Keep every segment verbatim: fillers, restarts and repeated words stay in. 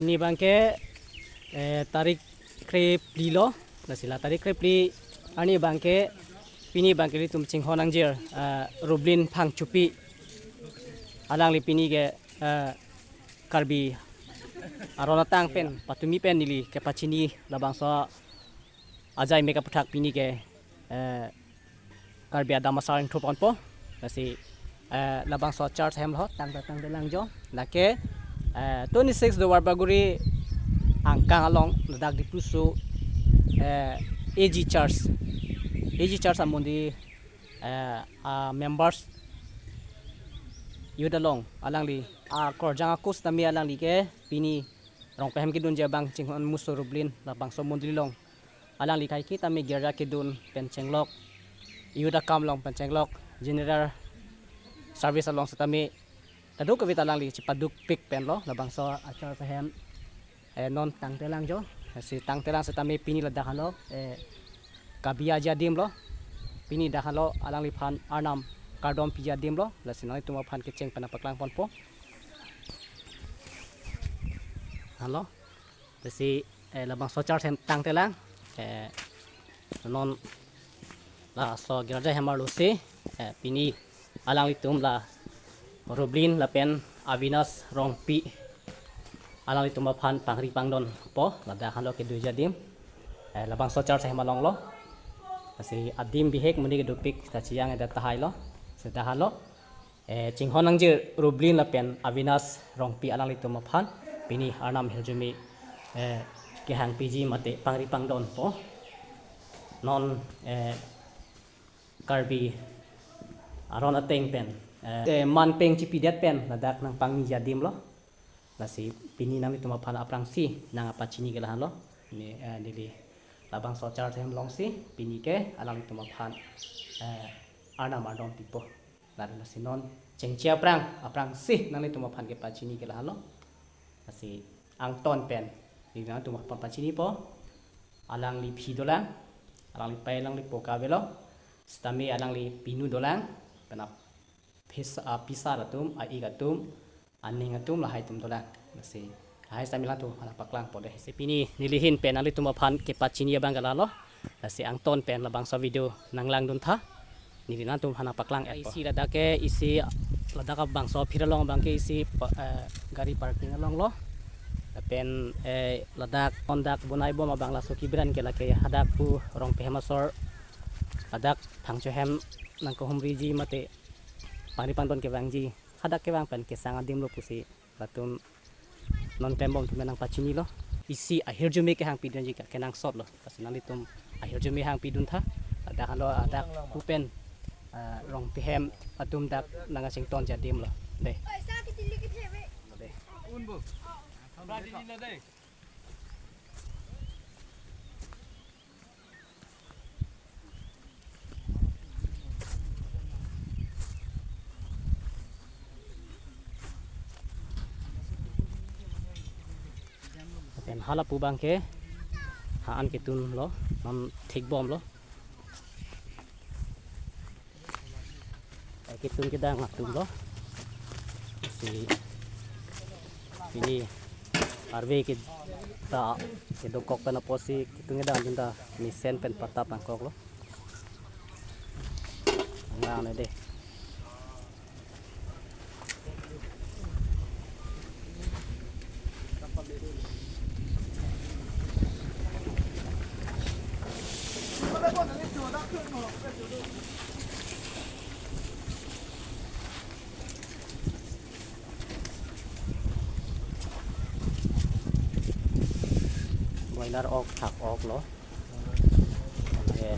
Pini abangke, eh, tarik krephli lo, lasi la tarik krephli arni abangke, pini abangke ilitum chinghon nangjir, eh, Rublin Phangchopi. Alangli pini ke, eh, Karbi aron ateng pen, patumi pen neli kepachini labangso ajai me kapathak pini ke, eh, Karbi Adam Asar ingthur ponpo. Lasi, eh, labangso church ahem lo, tangte tangte lang jo. Lake, eh, twenty-six Duarbagori angkang along ladak Diphu aso, eh, A G Church. A G Church amondir, eh, a members youth along alangli akorjang ako sitame alangli ke pini Rongpi ahem kedunji abang chinghon muso Rublin labangso amondir along alangli kaike tame girja kedun pen chenglok, youth akam along pen chenglok, general service along sitame kadokave ta alangli chepadukpik pen lo labangso a church ahem, eh, non tangte lang jo. Lasi tangte lang sitame pini ladak henlo, eh, kabiaji adim lo. Pini dak henlo alangliphan arnam kardom piji adim lo. Lasi nanglitum aphan kecheng pen nangpaklang ponpo. Henlo. Lasi, eh, labangso church ahem tangte lang. Eh, non laso girja ahem arlo si, eh, pini alanglitum la Rublin lapen Avinash Rongpi alanglitum aphan pangri pangdonpo, ladak henlo kedoji adim. Eh, labangso church ahem along lo. Lasi adim bihek monit kedopik ta chiyang-edet tahai lo. Seta henlo. Eh, chinghon nangjir Rublin lapen Avinash Rongpi alanglitum aphan pini arnam ahirjume, eh, kehang piji mate pangri pangdonpo. Non, eh, Karbi aron ateng pen, eh, eh, man peng chipidet pen ladak nangpangni adim lo. Lasi pini nanglitum aphan aphrangsi nangpachini ke lahenlo. Pini, eh, neli labangso church ahem alongsi pini ke alanglitum aphan, eh, arnam ardom pipo. Lapen lasi non chengche aphrang, aphrangsi nanglitum aphan kepachini ke lahenlo. Lasi angton pen neli nangtum aphan pachinipo. Alangli aphi dolang, alangli apei alangli apo kave lo. Sitame alangli apinu dolang, pen aphis-, apisar atum, a-ik atum, aning atum lahai atum dolang. Lasi lahai sitame nangtum aphan paklangpo dei. Si pini neli ahin pen nanglitum aphan kepachini abang ke lalo. Lasi angton pen labangso video nanglangdun tha. Neli nangtum aphan paklang-etpo. Isi ladak ke isi ladak abangso aphir along abang ke isi pa-, eh, gari parking along lo. Lapen, eh, ladak ondak bonai bom abang laso kibran ke lake hadak pu Rongpi ahem asor ladak Phangcho ahem nangkehumriji mate pangri pangdon kevangji hadak kevang pen kesang adim lo pusi latum non klembom atum nangpachini lo. Isi ahirjume kehang pidunji ke kenangsot lo. Lasi nanglitum ahirjume hang pidun tha. Ladak henlo, ladak pu pen, ah, Rongpi ahem atum dak nangkachingtonji adim lo. Dei. Dei. Lapen hala pu abang ke ha-an ketun lo, non thik bom lo. Eh, ketun kedang atum lo. Si pini arve ke ta kedokok pen apotsi ketun kedang atum ta mesen pen patap nangkok lo. Nang ne dei. Boiler ok, thak ok lo. Oke.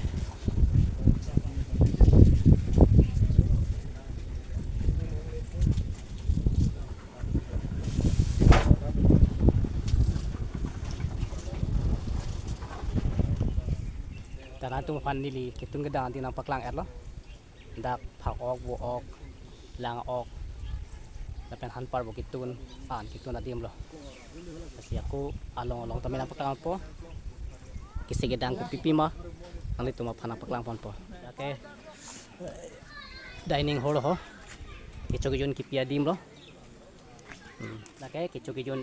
Tara tum aphan neli ketun kedang adim nangpaklang-et lo. Dak phak ok, vo ok, lang ok, lapen hanpar vo ketun, an ketun adim lo. Lasi ako along along tame nangpaklangpo. Kisi kedang kopi pima, nanglitum aphan nangpaklang ponpo. Oke. Dining hall ho. Kecho kejun kipi adim lo. Hmm. Lake kecho kejun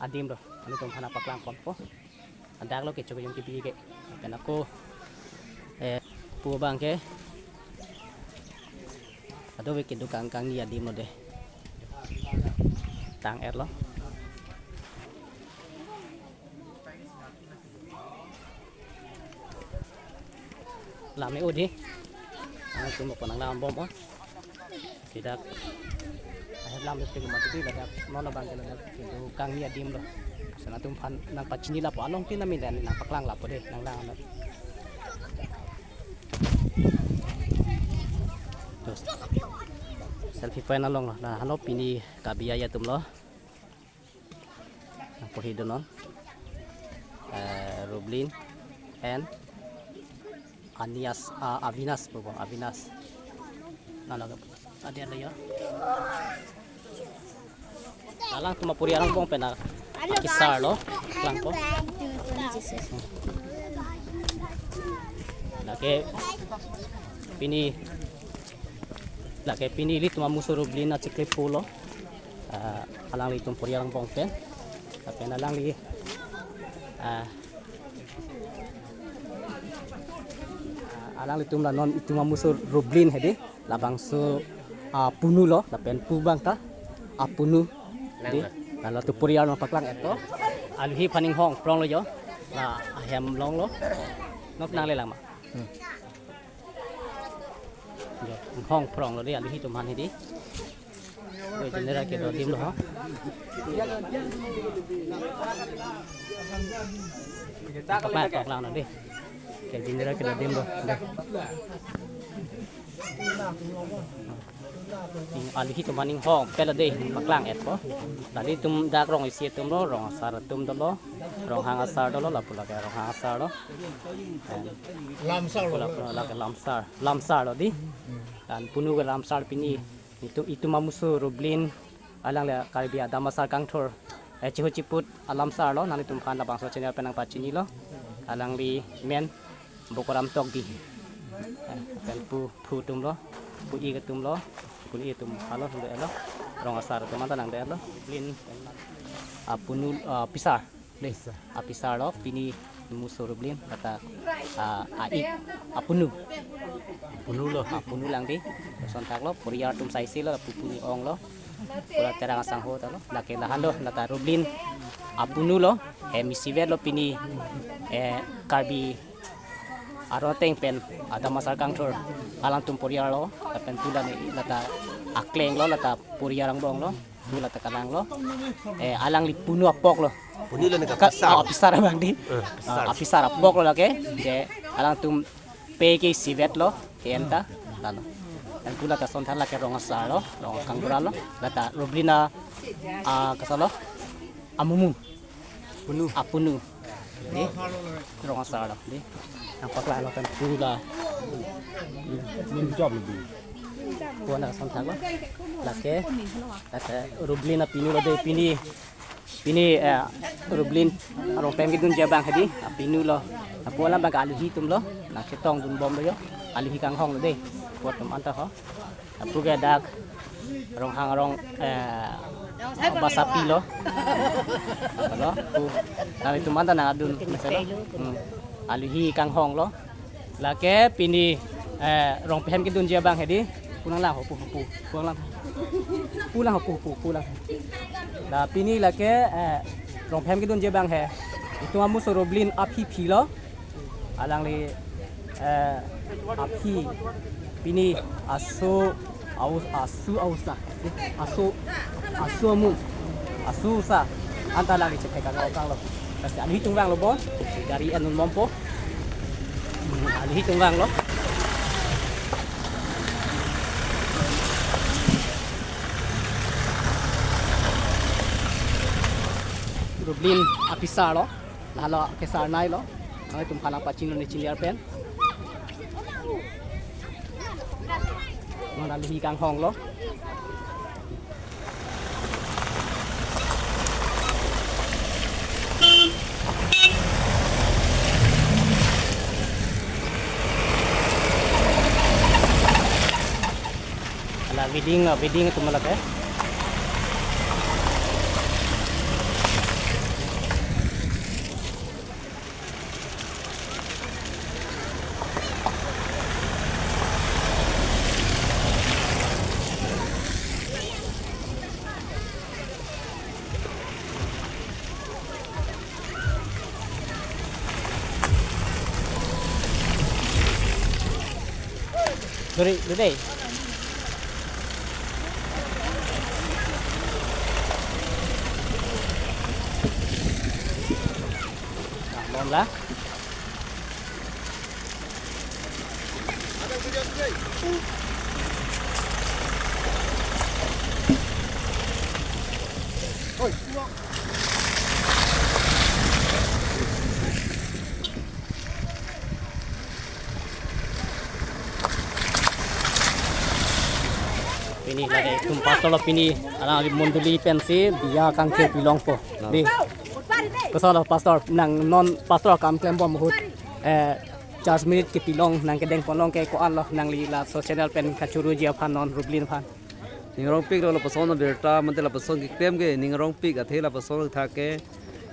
adim lo, nelitum aphan nangpaklang ponpo. Ladak lo kecho kejun kebi ke. Pen ako, eh, pu abang ke ado ke keduk kang kangni adim lo dei. Tang-et lo. Lam ni udi. Nangtum aphan nanglambom o. Sidak. Ahem lam ni pegi mati di ladak. Non abang ke ladak. Keduk kangni adim lo. Lasi nangtum aphan nangpachini lapo, along tin namin dan nangpaklang lapo dei. Nanglang lo. Terus. Selfie point along lo. Nah, hano pini Karbi atum lo. Nangpahidun non. Eh, Rublin and Anias, ah, Avinas, bobo, Avinas. Nalo, adi ada ya. Alangtum aporial angbong pen akesar lo, lang ko. Lake pini, lake pini ilitum amuso Rublin achiklepo lo. Ah, alanglitum aporial angbong pen. Lapen alangli, ah, ah, alanglitum la non itum amuso Rublin hedi. Labangso, ah, punu lo, lapen pu abang ta apunu. Nang dei, lo. Lalo tu aporial nangpaklang-et po. Aluhi aphan inghong prong lo jo. La ahem long lo. Nok nanglelang ma. Hmm. Jo, inghong prong lo dei, aluhi atum aphan hedi. Oi, general kedo adim lo ha. Paklang, paklang lo dei. Ke general kedo adim lo. Dei. Ing aluhi atum aphan inghong pelo dei, paklang-et po. Lalitum dak rong isi atum lo, rong asar atum dolo, Ronghang asar dolo, lapu lake Ronghang asar lo. Lamsar lo. Lapu lake Lamsar, Lamsar lo dei. Dan punu ke Lamsar pini. Itum, itum amuso Rublin, alangli Karbi Adam Asar Kangthur, eh, chihu chiput alamsar lo, nanglitum aphan labangso channel pen nangpachini lo. Alangli men Bokoram Tokbi. Eh, pen pu, pu atum lo, pu-ik atum lo, pu-ik atum halo, nangdet lo. Rong asar atum anta nangdet lo. Rublin, ah, punu, ah, apisar. Dei, apisar lo, pini muso Rublin, lata, ah, a-ik, apunu. Apunu lo. Apunu lang dei, sonthak lo, aporial atum saisi lo, pu punu ong lo. Pura terang asangho ta lo, lake lahan lo, lata Rublin, apunu lo, eh, isivet lo pini, eh, Karbi aron ateng pen, Adam Asar Kangthur, alangtum aporial lo, lapen pu la ni, lata akleng lo, lata aporial angbong lo. Pu lata kalang lo. Eh, alangli punu apok lo. Punu lo ni ka-, apisar. Oh, apisar abang dei. Eh, apisar. Ah, apisar apok lo lake. Je, alangtum pe ke isivet lo, ke enta, lalo. Dan pu lata sonthak lake rong asar lo, rong kangbura lo. Lata Rublin a, ah, kesa lo, amumu. Punu. Apunu. Dei. Rong asar lo. Dei. Nangpaklang lo kan pu la. Pu abang ta sonthak lo. Lake. Lake Rublin apinu lo dei pini. Pini, eh, Rublin arong pem kedunji abang hedi. Apinu lo. Lapu alam abang ke aluhi atum lo. Nangchetongdun bom lo jo. Aluhi kanghong lo dei. Pu atum anta ho. Lapu ke dak Ronghang arong, eh, Basapi lo. Lo, pu. Nanglitum anta nangdun mesen lo. Hmm. Aluhi kanghong lo. Lake pini, eh, rong pem kedunji abang hedi. Pu nanglang ho, pu, pu, pu nanglang. Pu lang ho, pu, pu, pu lang. La pini lake, eh, rong pem kedunji abang he. Itum amuso Rublin aphi phi lo. Alangli, eh, aphi pini aso aus, aso aus na, aso, aso amu, aso sa, anta alangli chephe kang kang lo. Lasi aluhi atum vang lo bon, gari en-un bompo. Hmm, aluhi atum vang lo. Rublin apisar lo. Lalo kesar nai lo. Nanglitum aphan nangpachini lo ne chiliar pen. Non aluhi kanghong lo. Ala wedding, wedding atum lake. Re, re, re. Bom la. Pini lake itum pastor lo, pini alang mondoli pensi biya kangthir pilongpo. Di. Koson lo pastor, nang non pastor akam klembom ahut, eh, church minute kepilong nangkedengpon long ke ko-an lo, nangli laso channel pen kachiruji aphan non Rublin aphan? Ning arongpik lo, lapuson abirta mate lapuson keklem ke ning arongpik, athe lapuson thak ke,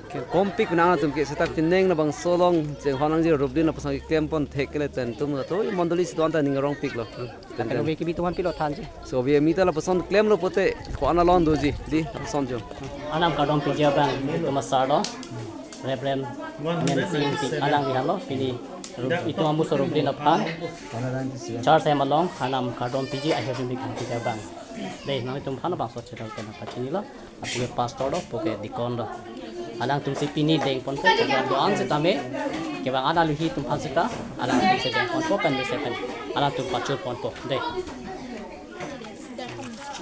ke kompik nang atum ke seta pining labangso along chinghon nangji Rublin lapuson keklempon thek ke le ten tum ato mondoli si don ta ning arongpik lo. Ten Lapen ten. Ove kimi tuman pilo thanji. So ove kimi ta lapuson klemlo pote ko-an along doji, di lapuson jo. Anam kardom piji abang, itum asar lo, Reverend Mensing Ingti, alangli halo, pini Ru-, itum amuso Rublin aphan church hem along anam kardom piji ahirjume kangthir abang. Dei, nanglitum aphan labangso channel pen pachinilo. Apu ke pastor lo, apu ke deacon lo. Alangtum si pini dengponpo, kevang do-an setame, kevang an aluhi atum aphan seta alangtum si dengponpo, pen mesen pen alangtum pachunponpo. Dei.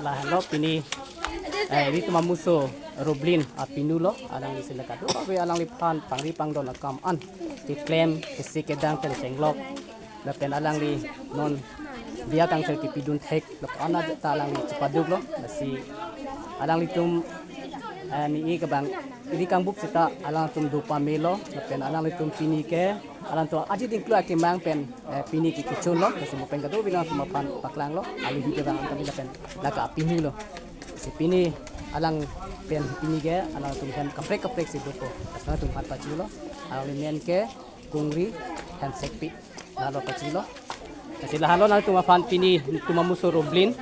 Lahenlo pini, eh, ilitum amuso Rublin apinu lo, alangli si lake do, ave alangliphan pangri pangdon akam an keklem, kesik kedang pen chenglok. Lapen alangli non biya kangthir kepidun thek, lapen ana ta alangli chepaduk lo, lasi alanglitum, eh, ni-i kevang ili kangbup seta alangtum do pamelo, lapen alanglitum pini ke, alangtum aji dingklu akemang pen, eh, pini ke kechun lo, lasi mo pen kadokave nangtum aphan paklang lo, aluhi kevang an kami lapen lake apinu lo. Si pini alang pen pini ke, alangtum hem kaprek kaprek si dopo, lasi nangtum aphan pachilo, alangli men ke, Kungri Hansekpi. Lalo pachilo. Lasi lahelo nangtum aphan pini itum amuso Rublin.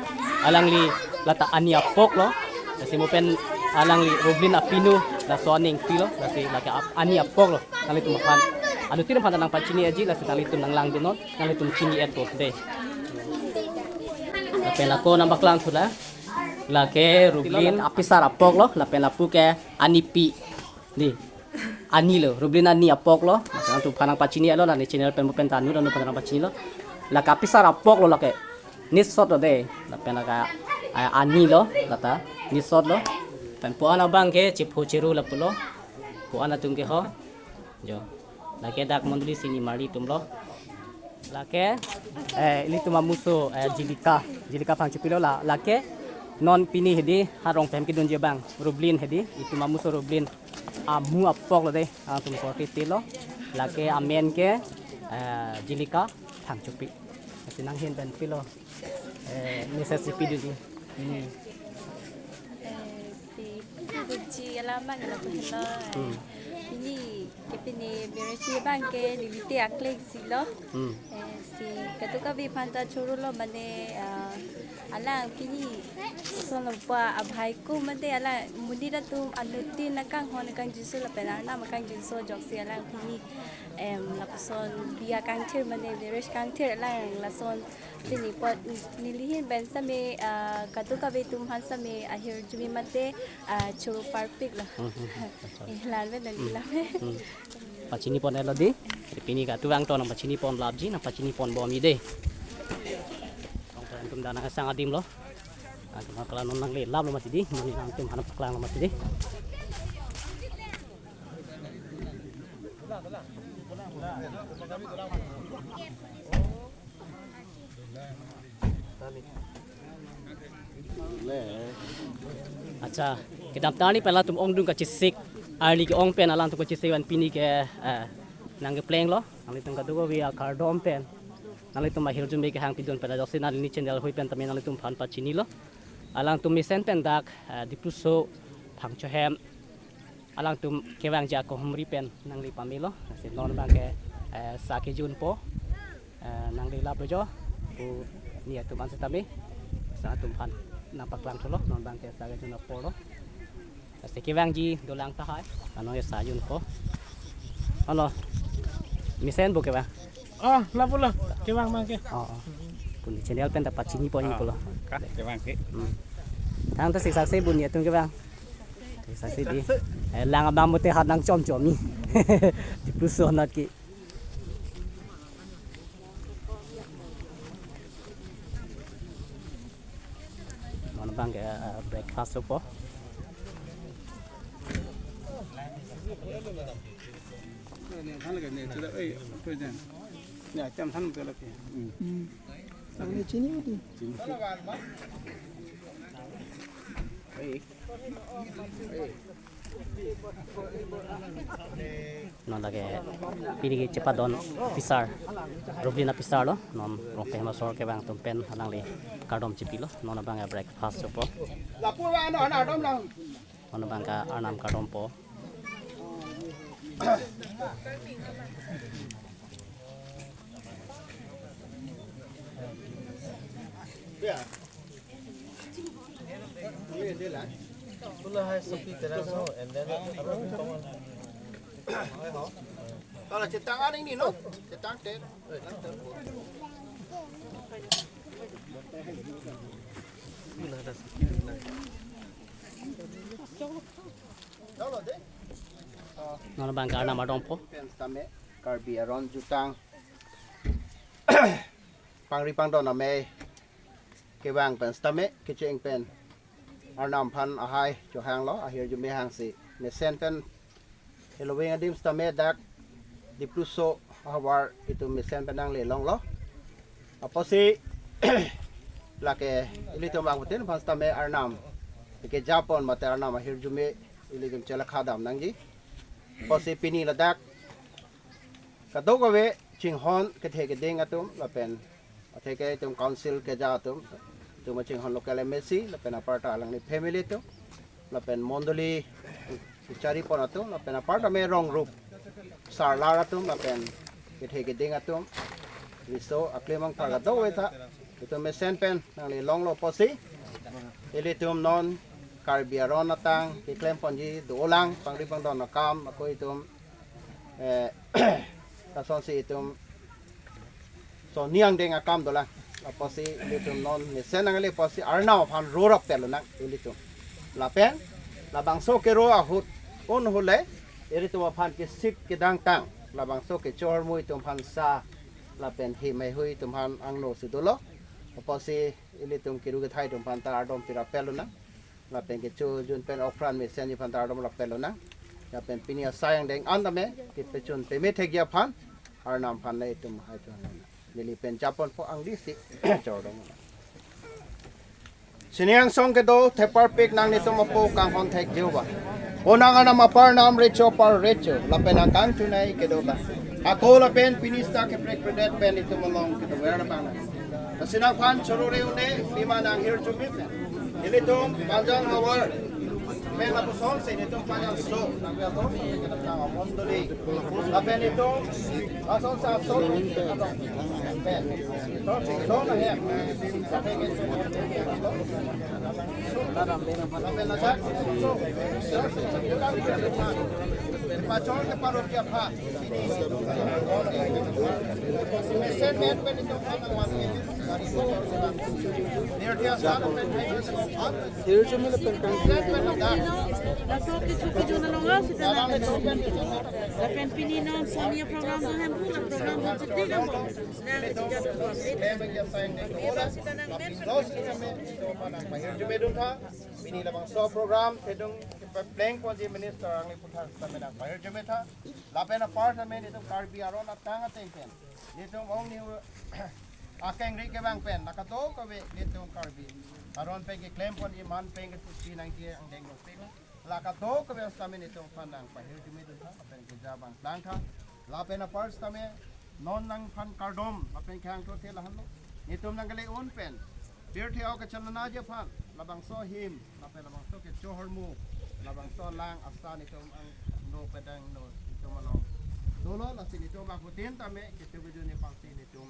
Alangli lata ani apok lo. Lasi mo pen alangli Rublin apinu laso aning pilo. Lasi lake ap-, ani apok lo. Nanglitum aphan. Anuttin aphan nangpachini aji, lasi nanglitum nanglangdunnon. Nanglitum chini-etpo dei. Lapen ako nangpaklangthu la. Lake Rublin apisar apok lo. Lapen lapu ke anipi. Di. Ani lo, Rublin ani apok lo. Lasi nangtum aphan nangpachinilo, la ne channel pen mo pen ta nu, nangtum aphan nangpachinilo. Lake apisar apok lo lake. Nisot lo dei. Lapen lake, ah, ani lo, lata. Nisot lo. Pen puan abang ke chipho chiru lapu lo. Puan atum ke ho. Jo. Lake dak mondoli sini mari atum lo. Lake, eh, ilitum amuso, eh, Jilika, Jilika Phangchopi lo la, lake, non pini hedi, ha Rongphem kedunji abang, Rublin hedi, itum amuso Rublin, amu apok lo dei, alangtum korte lo, lake amen ke, eh, Jilika Phangchopi. Lasi nanghin pen pilo, eh, message si pidun di. Hmm. Eh, si, si Guji alam abang lapu henlo, eh. Hmm. Pini, ke pini, marriage abang ke, neli te akleng si lo. Hmm. Eh, si, kadokave aphan ta choro lo mane, ah, alang pini, solo pa abhai ko mane alang, monit atum anuttin akanghon akangjinso lapen arnam akangjinso ajoksi alang pini, em, lapuson biya kangthir mane, marriage kangthir alang lason pini apot neli hin pen same, ah, kadokave atum aphan same ahirjume mate, ah, choro parpik lo. Hmm, hmm, hmm. Eh, lam pen neli lam. Hmm. Pachinipon-et lo di. Pini katuang to nangpachinipon lapji, nangpachinipon bom-i dei. Nangtum dak nang sang adim lo. Nangtum paklang non nangle lap lo mati di. Monit nangtum aphan paklang lo mati di. Accha, kedamtang arni pen alangtum ongdung kachesik, arni ke-ong pen alangtum kachesik pen pini ke, eh, nangkepleng lo, nanglitum kadokave akardom pen, nanglitum ahirjume kehang pidun pen ajoksi nangli channel hui pen tame nanglitum aphan pachinilo. Alangtum mesen pen dak, eh, Dipluso Phangcho hem, alangtum kevangji akohumri pen nangli pamelo. Lasi non abang ke, eh, sa kejunpo. Eh, nangli lap lo jo. Pu ni atum an setame. Sa atum aphan nangpaklangthulo. Non abang ke sa kejun apor lo. Lasi kevangji dolang tahai. Ano ya sa junpo. Ano. Mesen bo kevang. Oh, lapu lo. Kevang abang ke. Oh, oh. Puni channel pen ta pachini pon pulo. Ka, kevang ke. Hmm. Thangta siksak si puni atum kevang. Siksak si dei. Eh, lang abang mute hat nangchom chom ni. Dipluso anat ke. Non abang ke, eh, breakfast sopo. Hmm. Ang chini itu. Non lake pini ke chepadon officer, Roblin officer lo, non Rongkhema asor kevang atum pen alangli kardom chipilo, non abang ya breakfast sopo. Lapor ba ano ano adam lang. Non abang ke arnam kardompo. Kalau cetang aning ni, no? Cetang ten. Non abang ke arnam adongpo. Pen sitame Karbi aron jutang pangri pangdon amei kevang pen sitame kecheng pen arnam aphan ahai chohanglo, ahirjume hangsi mesen pen heloving adim sitame dak Dipluso ahavar itum mesen pen nangle longlo. Apotsi lake ilitum angkutin aphan sitame arnam kejapon mate arnam ahirjume ilitum chelakha dam nangji. Apotsi pini ladak kadokave chinghon kethe keding atum lapen atheke itum council keja atum, itum chinghon local M A C lapen aparta alangli family atum lapen mondoli kachari pon atum lapen aparta me rong rup sarlar atum lapen kethe keding atum, riso aklemang parga do weta itum mesen pen nangle longlo apotsi ilitum non Karbi aron atang keklem ponji dolang pangri pangdon akam ako itum, eh, kasonsi itum so niang deng akam dolang. Apotsi ilitum non mesen nangle apotsi arnam aphan rorap pelo nang ilitum. Lapen labangso kero ahut un hule ilitum aphan kesik kedang tang labangso kecho ahormu itum aphan sa lapen himai hui itum aphan angno si dolo. Apotsi ilitum kiru kethai itum aphan ta ardom pirap pelo nang. Lapen kecho jun pen okran mesen aphan ta ardom rap pelo nang. Lapen pini asai angdeng an tame kepechun peme thekji aphan arnam aphan le itum hai chun neli pen japon po angdi si chordom. Sini angsong kedo thepar pik nang nitum apo kanghon thek Jehovah. Bonang anam apar nam recho par recho lapen angkang chunai kedo ta. Ako lapen pini sita keprek predet pen itum along kedo wer bang. Kasinang phan chorore une pima nang hirjume pen. Ilitum panjang havar pen lapuson si ilitum panjang so nang mondoli. Lapen itum ason sa so pen. So na hem. Lapen ajak so. Pachor ke parokia pha. Hirjume lapen kang. Laso kecho kejun along lo sita nang. Lapen pini non sonia program do hem pula program do chiti nang. Nang chiti nang. Sita nang. Hirjume dun tha. Pini labangso program thedung kepleng ponji minister angli puthak sitame nang pahirjume tha. Lapen apar tame nitum Karbi aron atang ateng pen nitum ong ni akeng ri kevang pen la kadokave nitum Karbi aron pen keklem ponji man pen kesusi nangji angdeng dopik. La kadokave sitame nitum aphan nang pahirjume dun tha lapen keja bang dang tha. Lapen apar sitame non nangphan kardom lapen kehang thothe lahenlo. Nitum nangkele un pen pirthe ok kachananaji aphan labangso him lapen labangso kecho ahormu labangso lang asa nitum angno pedang no nitum along dolo. Lasi nitum angkutin tame kecho kejun ni pangsi nitum,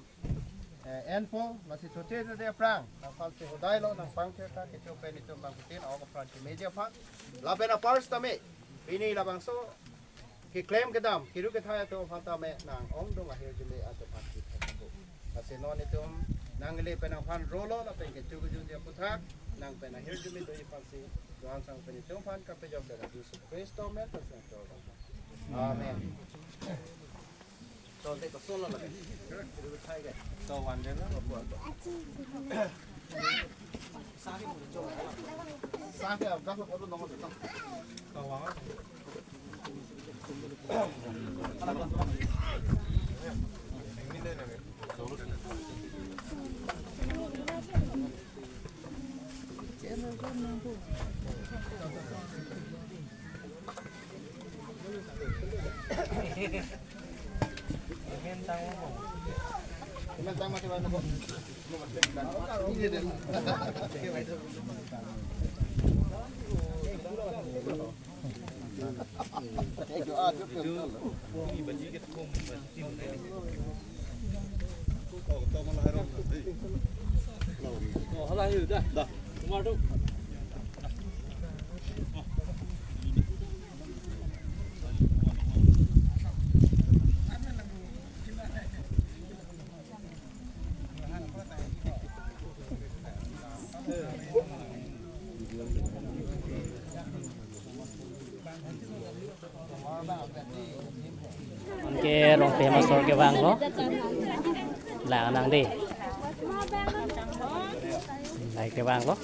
eh, enpo. Lasi choche de aphrang nangphan si hodai lo nangpangthir ta kecho pen nitum angkutin ok apran kemeji aphan. Lapen apar sitame pini labangso keklem kedam kiru kethai atum aphan tame nang ongdung ahirjume atum aphan si thek. Lasi non itum Nangli pen nangphan rolo lapen kecho kejun dia puthak nang pen ahirjume do-i aphansi Johan sang pen chongphan kapejok dada Jisu Khristo amen pen sang choro. Amen. Anke Rongpi hem asor kevanglo. Lang nang dei. Lang kevanglo.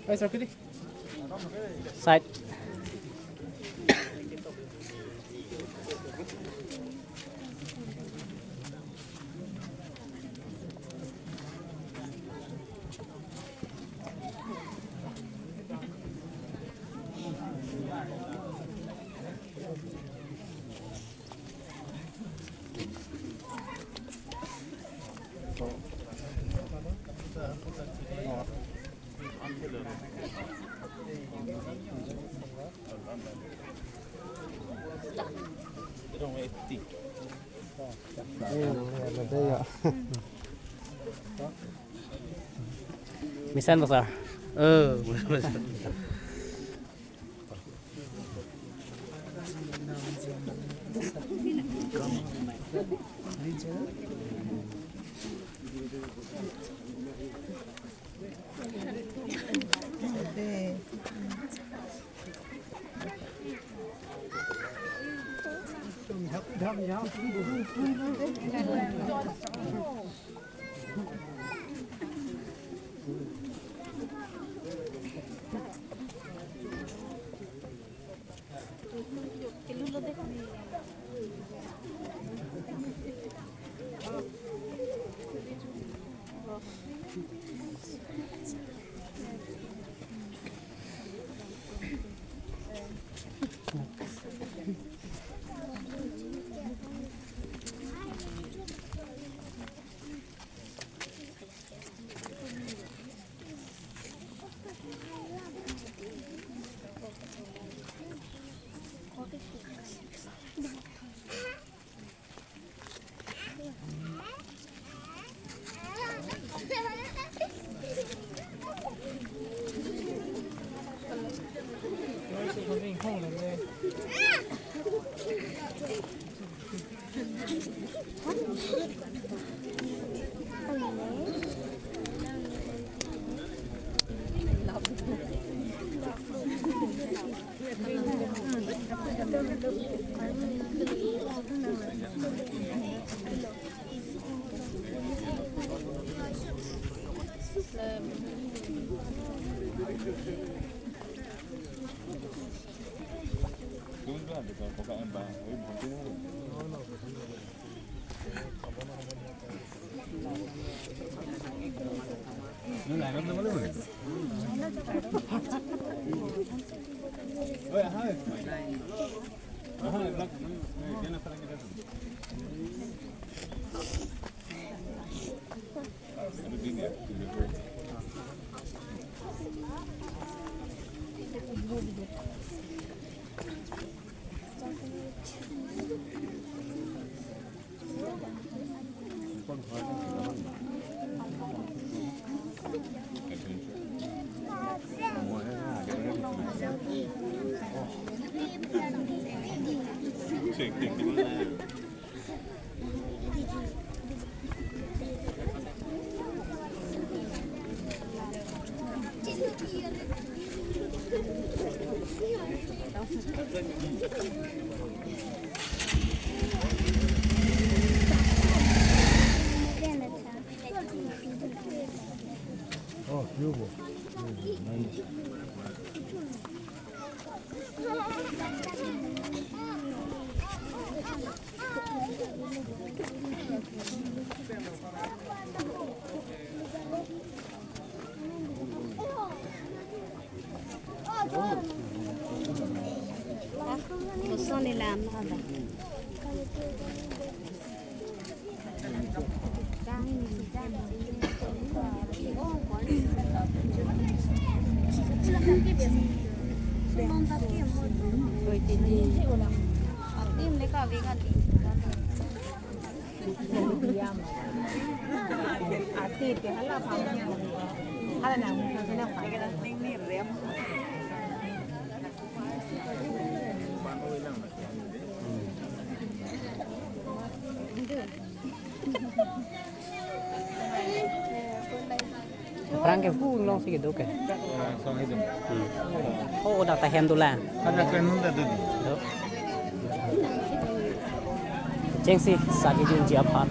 Ay, sir, kiti. Side. Mesen, sir. Eh, mesen. Oh, beautiful. Beautiful. Nice. Bosan ni lam na ada. Aphrang ke hu long si kedo ke. Hmm. Oh, dak ta hem tu la. Ada kren nun ta tu. Do. Chengsi sagi junji aphan.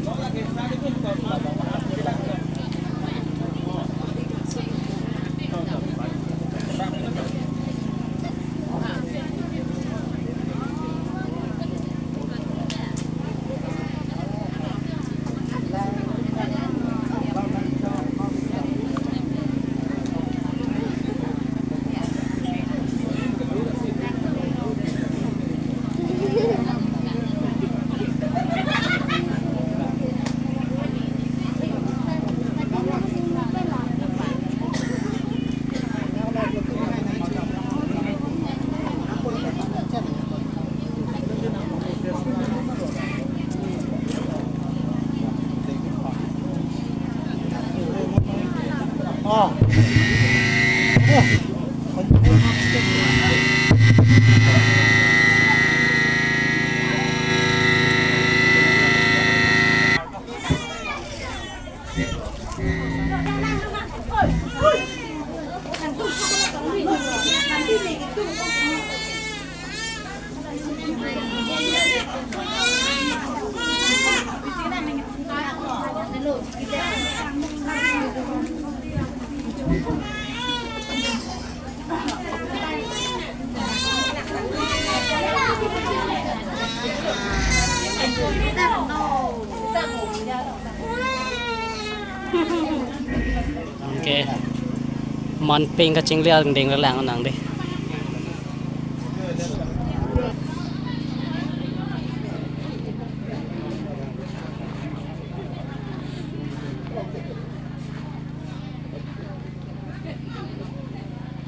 Okay. Manpeng kachingli angdeng lang nang dei.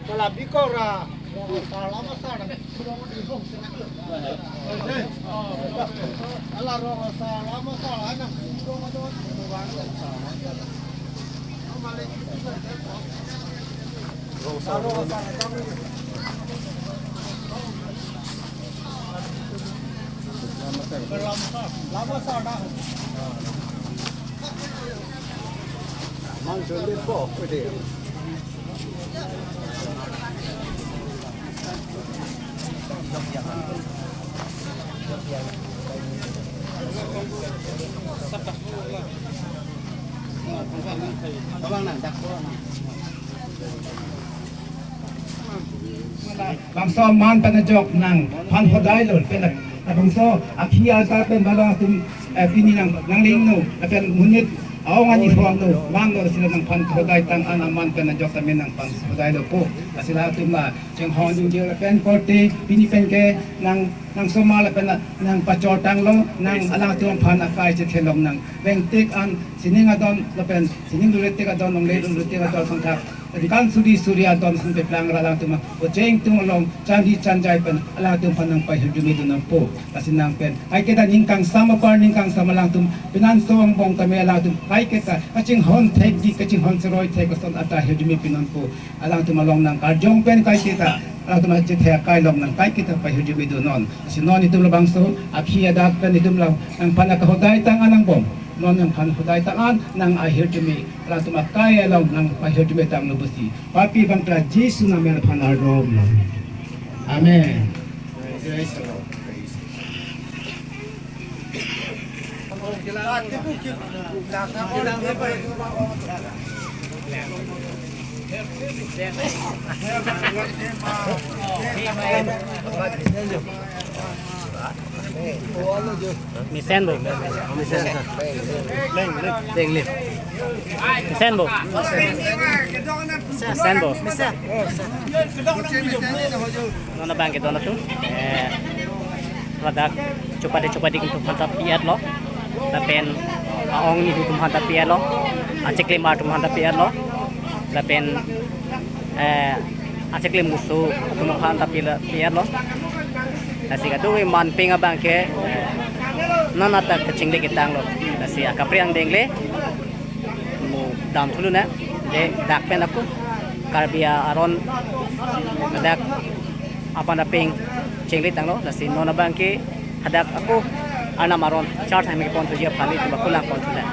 Kala bikora. Bangso aman pen ajok nangphan hodai lo pen, bangso akhi ajar pen balong atum, eh, pini nang, nangning no, pen monit aong ani huang no, man no sila nangphan hodai tang an aman pen ajok tame nangphan hodai lo po. Asila atum la chenghong dungjir pen korte pini pen ke nang, nang somar pen nangpachor tanglo, nang alangtum aphan akai chethelong nang. Vengtik an sining adon lapen sining luretik adon, longle luretik adon sangthak Ningkan suri suri adon ason peplang ra alangtum ocheng tung along chanhi chanjai pen alangtum aphan nangpahirjume dun nangpo. Lasi nang pen kaiketa ning kangsam apar ning kangsam alangtum penang song bong tame alangtum kaiketa kachinghon thek di kachinghon seroi thek ason ata hirjume pinonpo. Alangtum along nangkarjong pen kaiketa alangtum achethek akai along nang kaiketa pahirjume dun non. Lasi non itum labangso aphi adak pen itum la nangphan akahodai tang an nangbom. Non nangphan hodai tang an nang ahirjume alangtum akai along nangpahirjume tanglo pusi papi bangkra Jisu namel aphan arlom. Amen. Mesen bo. Mesen bo. Mesen bo. Non abang ke don atum. Eh, ladak chupade chupade atum aphan ta pi-etlo. Lapen aong ni atum aphan ta pi-etlo. Acheklem atum aphan ta pi-etlo. Lapen eh, acheklem musu atum aphan ta pi-etlo. Lasi kadokave manpeng abang ke, eh, non ata kachingle ketanglo. Lasi akaprang dengle mo dam thulu na, de dak pen ako Karbi aron dak aphan apeng chingle tanglo. Lasi non abang ke hadak ako Arnam aron church hame kepon thuji aphan itum ako lang pon thuna.